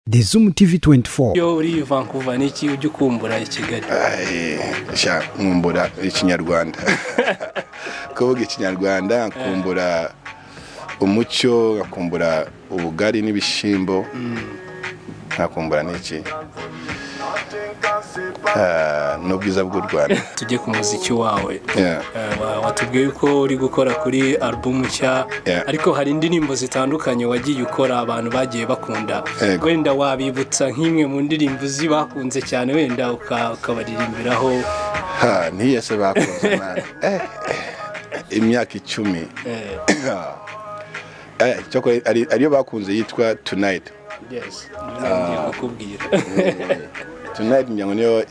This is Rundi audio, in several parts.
The Zoom TV 24. Iyo uri Vancouver, niki ujya ukumbura i Kigali? Sha, nkumbura Ikinyarwanda, kuvuga Ikinyarwanda. Nkumbura umucyo, nkakumbura ubugari n'ibishyimbo, nkakumbura n'iki? N'ubwiza bw'u Rwanda. Tujye ku muziki wawe. Yeah. Watubwiye ko uri gukora kuri album nshya, ariko hari indirimbo zitandukanye wagiye ukora abantu bagiye bakunda. Yego. Wenda wabibutsa nk'imwe mu ndirimbo uzi bakunze cyane, wenda ukabaririmbiraho. Ha, ntiyese bakunze, man. Imyaka 10. Cyakora ariyo bakunze yitwa "Tonight". Yes, ngiye kukubwira. "Tonight" ngira ngo niyo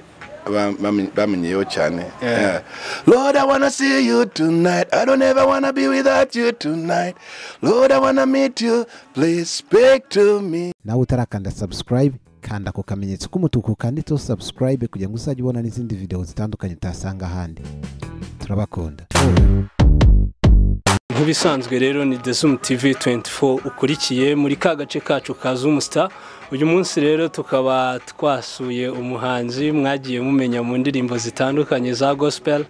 bamenyeyeho cyane. Yeah. Lord, I wanna see you tonight. I don't ever wanna be without you tonight. Lord, I wanna meet you. Please speak to me. Nawe utarakanda subscribe, kanda ku kamenyetso k'umutuku kanditseho subscribe kugira ngo uzajye ubona n'izindi video zitandukanye utasanga ahandi. Turabakunda. Nk'ibisanzwe rero, ni The Zoom TV 24 ukurikiye muri ka gace kacu ka Zoom Star. Uyu munsi rero tukaba twasuye umuhanzi mwagiye mumenya mu ndirimbo zitandukanye za gospel,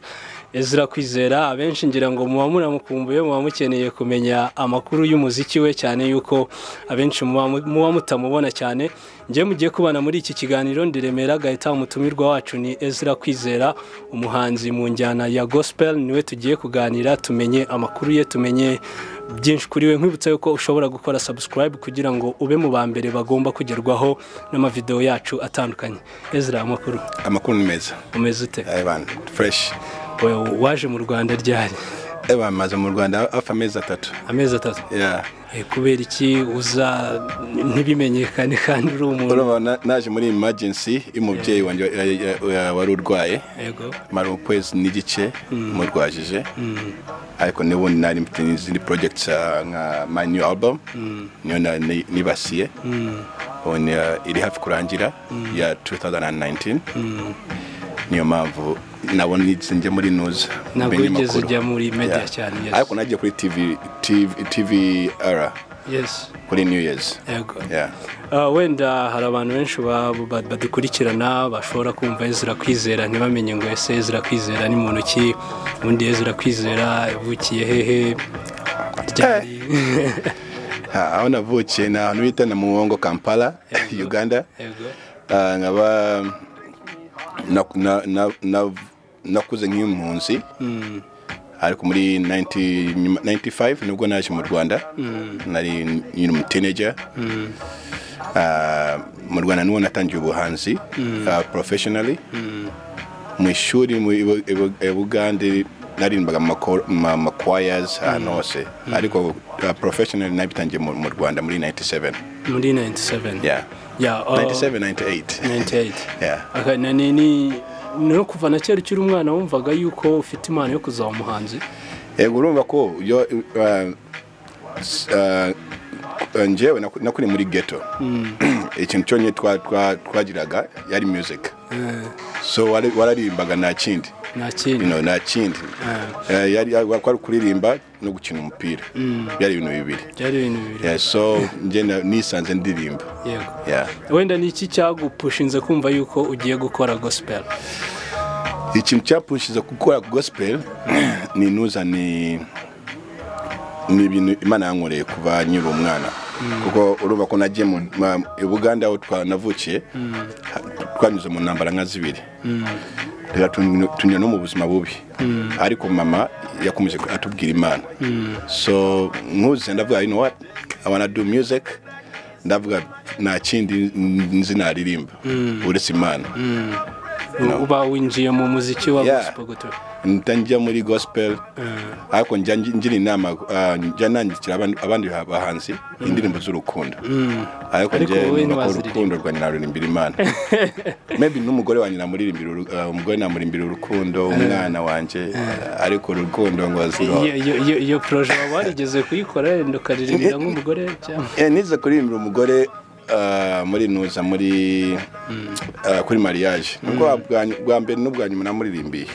Ezra Kwizera. Abenshi ngira ngo muba muramukumbuye, muba mukeneye kumenya amakuru y'umuziki we, cyane yuko abenshi muba mutamubona cyane. Njye mugiye kubana muri iki kiganiro ndiremera gahita. Umutumirwa wacu ni Ezra Kwizera, umuhanzi mu njyana ya gospel. Niwe tugiye kuganira, tumenye amakuru ye, tumenye byinshi kuri we. Nkwibutsa yuko ushobora gukora subscribe kugira ngo ube mu ba mbere bagomba kugerwaho n'amavideo yacu atandukanye. Ezra, amakuru? Amakuru ni meza. Umeze ute? Evan, fresh. Wewe waje mu Rwanda ryari? Evan, maze mu Rwanda hafi amezi 3. Amezi 3? Yeah. Kubera iki uza ntibimenyekane kandi uri umuntu? Urumva naje muri emergency y'umubyeyi wanjye wari urwaye. Mara ukwezi n'igice murwajije, ariko n'ubundi nari mfite n'izindi projects, nka my new album niyo nibasiye. Ubundi iri hafi kurangira ya 2019. Niyo mpamvu nabona njye muri news. Ntabwo mu wigeze binyamakuru. ujya muri media cyane, yes. Ariko nagiye kuri TV, TVR kuri New Year's. Yeah. Wenda hari abantu benshi badukurikirana bashobora kumva Ezra Kwizera ntibamenye ngo ese Ezra Kwizera ni muntu ki? Ubundi Ezra Kwizera yavukiye hehe, ryari? Ha, aho navukiye ni ahantu bita na Muwongo, Kampala, Uganda. Nkaba nakuze nk'impunzi, ariko muri 90 95 nibwo naje mu Rwanda. Nari nyiri umu teenager. Mu Rwanda niwo natangiye ubuhanzi professionally. Mu ishuri mu i Bugande naririmbaga mu ma choirs ahantu hose, ariko professionally nabitangiye mu Rwanda muri 97. Muri 97? Yeah. Yeah, 97, 98. 98. Yeah. Okay, na ni no kuva na kera ukiri umwana wumvaga yuko ufite impano yo kuzaba umuhanzi? Yego, urumva ko yo njyewe nakuriye muri ghetto. Ikintu cyonyine twagiraga yari music, so wararimbaga, nta kindi. Nta kindi. Nta kindi. Yari kwari kuririmba no gukina umupira, byari ibintu bibiri. Byari ibintu bibiri. Yeah, so njye nisanze ndirimba. Yeah. Wenda ni iki cyagupushinze kumva yuko ugiye gukora gospel? Ikintu cyapushize gukora gospel ni nuza ni ibintu Imana yankoreye kuva nkiri umwana, kuko urumva ko nagiye i Buganda aho twanavukiye, twanyuze mu ntambara nka zibiri. Rero tunyura no mu buzima bubi, ariko mama yakomeje atubwira Imana. So nkuze ndavuga, "You know what, I wanna do music." Ndavuga nta kindi nzi naririmba uretse Imana. Uba winjiye mu muziki wa gospel gute? Njya muri gospel, ariko njya ngira inama, njya nandikira abandi bahanzi indirimbo z'urukundo, ariko Ariko njye wowe numva ko ntiwaziririmba. Urukundo rwanjye naruririmbira Imana. Maybe n'umugore wanjye namuririmbira umugore namuririmbira urukundo, umwana wanjye, ariko urukundo ngo Iyo projet waba warigeze kuyikora, wenda ukaririmbira nk'umugore cyangwa? Nize kuririmbira umugore muri nuza muri kuri mariage, nubwo bwa mbere n'ubwa nyuma namuririmbiye.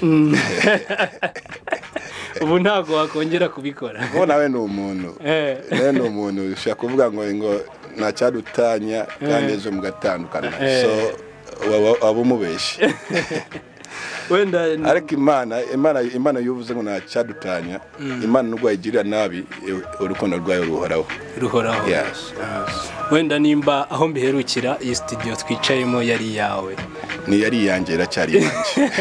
Ubu ntabwo wakongera kubikora? Kuko nawe ni umuntu. Nawe ni umuntu, ushobora kuvuga ngo Nta cyadutanya kandi ejo mugatandukana, so waba umubeshye. Wenda Ariko Imana yuvuze ngo nta cyadutanya, Imana nubwo wayigirira nabi, urukundo rwayo ruhoraho. Ruhoraho. Yes. Wenda nimba aho mbiherukira, iyi studio twicayemo yari iyawe. Ni yari iyanjye, iracyari iyanjye.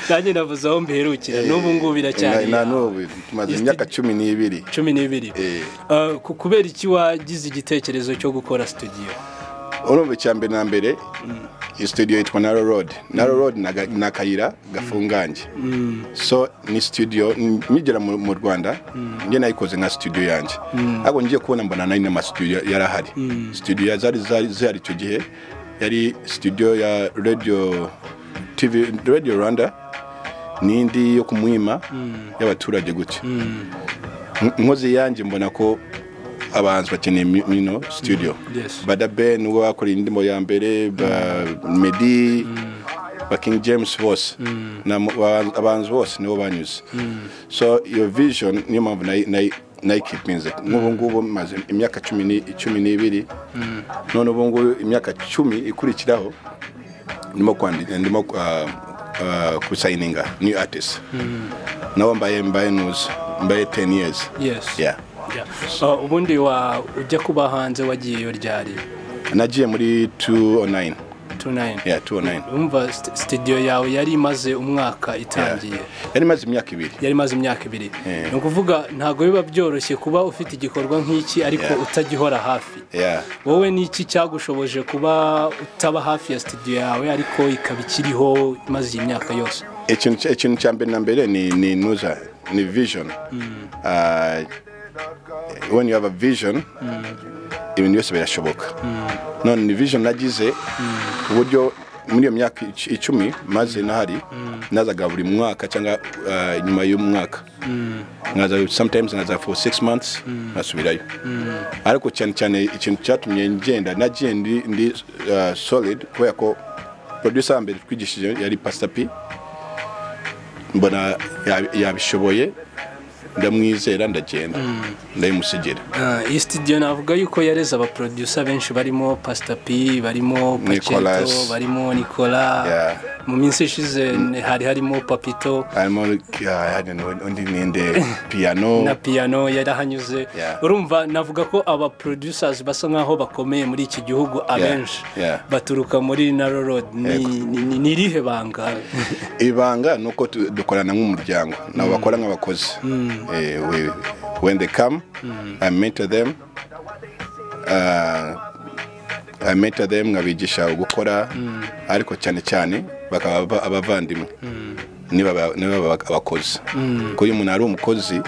Nanjye navuze aho mbiherukira, n'ubu ngubu iracyari Na iyawe. n'ubu tumaze imyaka 12. 12. Kubera iki wagize igitekerezo cyo gukora studio? Urumva, icya mbere na mbere, iyi studio yitwa Narrow Road. Narrow Road ni akayira gafunganye, so ni studio nkigera mu Rwanda njye nayikoze nka studio yanjye, ariko ngiye kubona mbona nari n'amastudio yarahari. Studio zari zihari icyo gihe yari studio ya radio TV, Radio Rwanda, n'indi yo kumwima y'abaturage gutya. Nkoze iyanjye mbona ko abahanzi bakeneye mino studio. Bada Ben uwo bakoreye indirimbo ya mbere, ba Meddy, ba King James bose, abahanzi bose nibo banyuze. So iyo vision niyo mpamvu nayikipinze. Nk'ubu ngubu maze imyaka 12, none ubu ngubu imyaka 10 ikurikiraho ndimo kwandika, ndimo kusayininga new artist, nabo mbaye nuzi mbaye 10 years. Yeah. Yeah. Ubundi wa ujya kuba hanze wagiyeyo ryari? Nagiye muri 209. 29? Yeah, 209. Umva, studio yawe yari imaze umwaka itangiye? Yari imaze imyaka 2. Yari imaze imyaka 2. Yeah. Ni ukuvuga ntabwo biba byoroshye kuba ufite igikorwa nk'iki ariko utagihora hafi. Wowe ni iki cyagushoboje kuba utaba hafi ya studio yawe ariko ikaba ikiriho imaze iyi myaka yose? Ikintu cya mbere na mbere ni nuza ni vision. When you have a vision, ibintu byose birashoboka. None ni vision nagize uburyo muri iyo myaka 10 maze nahari, nazaga buri mwaka cyangwa nyuma y'umwaka, nkaza sometimes nkaza for 6 months, nkasubirayo. Ariko cyane cyane ikintu cyatumye ngenda, nagiye ndi solid, kubera ko producer wa mbere twigishije yari Pastor P. Mbona yabishoboye, ndamwizera, ndagenda ndayimusigira. Iyi studio navuga yuko yareze abaproducer benshi, barimo Pastor P, barimo Pacheto, Nicolas. barimo Nicolas. Mu minsi ishize hari harimo Papito. Harimo undi ninde, Piano. Na Piano yarahanyuze. Urumva navuga ko aba producers basa nkaho bakomeye muri iki gihugu abenshi baturuka muri Narrow Road. Ni irihe banga? Ibanga ni uko dukorana nk'umuryango, nabo bakora nk'abakozi. When they come, I mentor them, I mentor them, nkabigisha gukora, ariko cyane cyane bakaba abavandimwe, niba baba abakozi, kuko iyo umuntu ari umukozi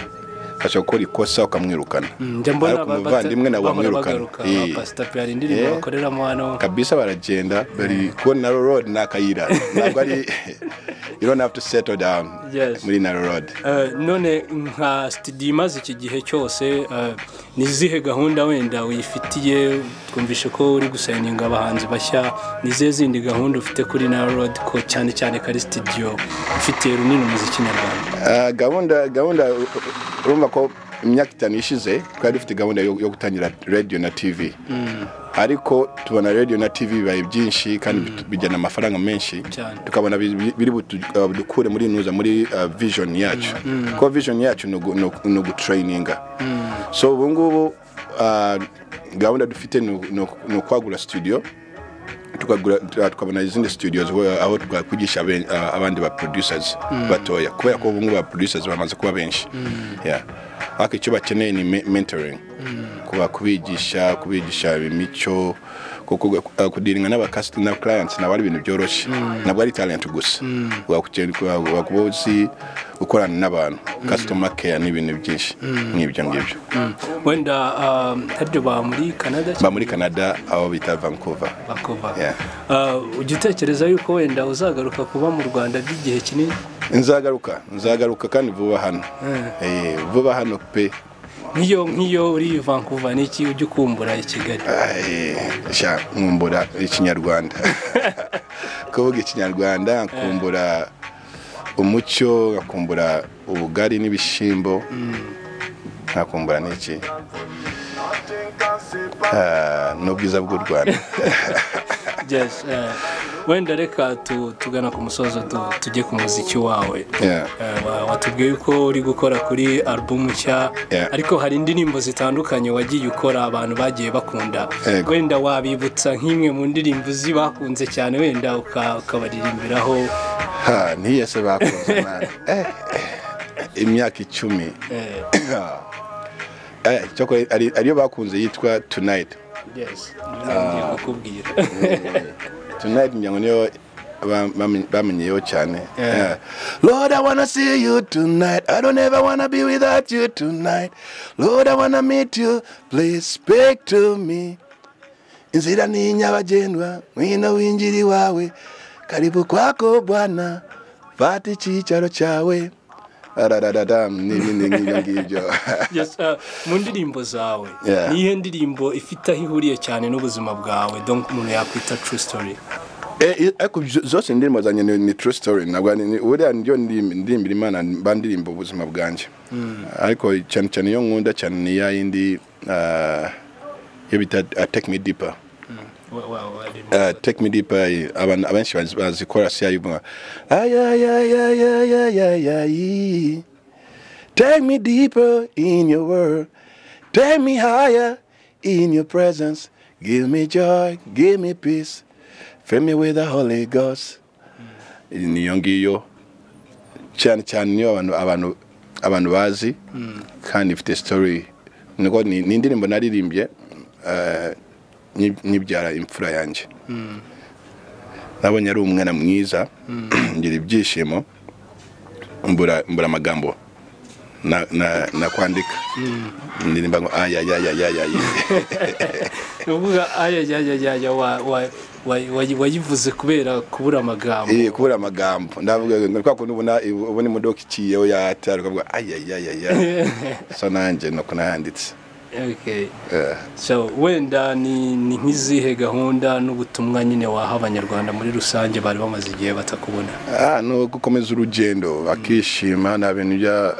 ashobora gukora ikosa ukamwirukana. Njya mbona Ariko umuvandimwe nawe bahora wamwirukana. bagaruka. Ba Pastor P hari indirimbo bakoreramo hano. Kabisa, baragenda bari kubona Narrow Road ni akayira, ntabwo ari, you don't have to settle down muri Narrow Road. None nka studio imaze iki gihe cyose, ni izihe gahunda wenda uyifitiye? Twumvishe ko uri gusayininga abahanzi bashya. Ni izihe zindi gahunda ufite kuri Narrow Road, ko cyane cyane ko ari studio ifitiye runini umuziki nyarwanda? Gahunda, urumva ko imyaka 5 ishize twari dufite gahunda yo gutangira radio na TV, ariko tubona radio na TV bibaye byinshi kandi bijyana amafaranga menshi. Tukabona biri dukure muri nuza muri vision yacu, kuko vision yacu ni ugutraininga. So ubu ngubu gahunda dufite ni ukwagura studio, tukagura, tukabona izindi studios aho twakwigisha abandi ba producers batoya, kubera ko ubu ngubu ba producers bamaze kuba benshi. Yeah. Ariko icyo bakeneye ni mentoring, kuba kubigisha imico, kuko kudealinga n'aba customer clients ntabwo ari ibintu byoroshye, ntabwo ari talent gusa. Wakuba uzi gukorana n'abantu, customer care n'ibintu byinshi nk'ibyo ngibyo. Wenda haryo ba muri Canada? Ba muri Canada, aho bita Vancouver. Vancouver. Yeah. Ujya utekereza yuko wenda uzagaruka kuba mu Rwanda by'igihe kinini? Nzagaruka kandi vuba hano. Vuba hano pe. Nk'iyo uri Vancouver, niki ujya ukumbura i Kigali? Ay, sha, nkumbura ikinyarwanda, kuvuga ikinyarwanda, nkumbura umucyo, nkakumbura ubugari n'ibishyimbo, nkakumbura n'iki. N'ubwiza bw'u Rwanda. Yes, wenda reka tugana ku musozo, tujye ku muziki wawe. Watubwiye ko uri gukora kuri album nshya, ariko hari indirimbo zitandukanye wagiye ukora abantu bagiye bakunda. Wenda wabibutsa nk'imwe mu ndirimbo bakunze cyane, wenda ukabaririmbiraho. Ha, ntiyese bakunze man. Imyaka 10. Cyoko ariyo bakunze yitwa Tonight. Yes, ngiye kukubwira. Tonight ngira niyo bamenyeyo cyane. Lord, I wanna see you tonight. I don't ever wanna be without you tonight. Lord, I wanna meet you. Please speak to me. Inzira ni nyabagendwa, ngwino winjiri wawe. Karibu kwako Bwana, fata icyicaro cyawe. N'ibindi nk'ibyo ngibyo. Yes, mu ndirimbo zawe, niyihe ndirimbo ifite aho ihuriye cyane n'ubuzima bwawe, donc umuntu yakwita true story? Ariko zose indirimbo zanjye ni true story. Ntabwo buriya niyo ndirimbira Imana, mba ndirimba ubuzima bwanjye. Ariko cyane cyane iyo nkunda cyane ni ya yindi iyo bita Take Me Deeper. Take Me Deeper, abantu abenshi bazi chorus yayo ivuga ay ay ay ay ay ay ay ay, take me deeper in your word, take me higher in your presence, give me joy, give me peace, fill me with the Holy Ghost. Niyo ngiyo cyane cyane niyo abantu bazi, kandi ifite story. Niko ni indirimbo naririmbye nibyara imfura yanjye. Nabonye ari umwana mwiza, ngira ibyishimo, mbura amagambo na kwandika. Ndirimba ngo ay ay ay ay ay. Uvuga ay ay ay ay wayivuze kubera kubura amagambo. Kubura amagambo. Ndavuga ngo kwa kuntu ubona imodoka iciyeho yatara ukavuga ay ay ay ay. So nanje no kunanditse. Okay. So wenda ni nk'izihe gahunda n'ubutumwa nyine waha abanyarwanda muri rusange bari bamaze igihe batakubona? No gukomeza urugendo bakishima na bintu bya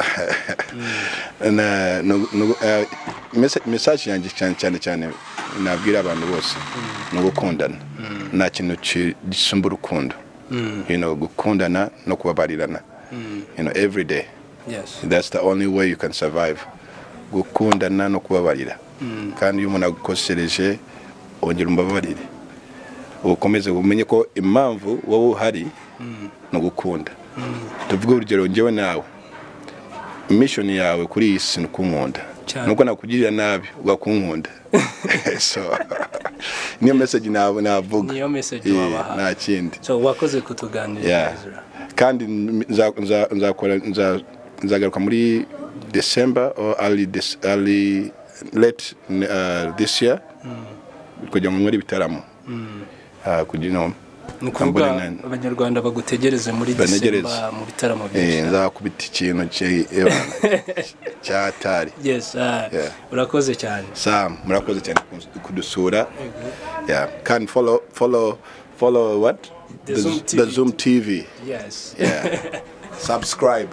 na message yanjye cyane cyane nabwira abantu bose no gukundana. Nta kintu gisumba urukundo. You know, gukundana no kubabarirana. You know, every day. Yes. That's the only way you can survive. Gukundana no kubabarira. Kandi iyo umuntu agukosereje ongera umbabarire, ukomeze umenye ko impamvu wowe uhari no gukunda. Tuvuge urugero njyewe nawe, mission yawe kuri iyi si ni ukunkunda, nuko nakugirira nabi ugakunkunda. So niyo message navuga, niyo message wabaha, nta kindi. So wakoze kutuganiriza. Kandi nzakora nzagaruka muri December or early late this year, kugira ngo muri bitaramo kugira ngo abanyarwanda bagutegereze muri December mu bitaramo byinshi. Nzakubita ikintu cyatari. Yes, urakoze cyane. Sam, murakoze cyane kudusura. Yeah, can follow what? The Zoom TV. The Zoom TV. Yes. Yeah. Subscribe.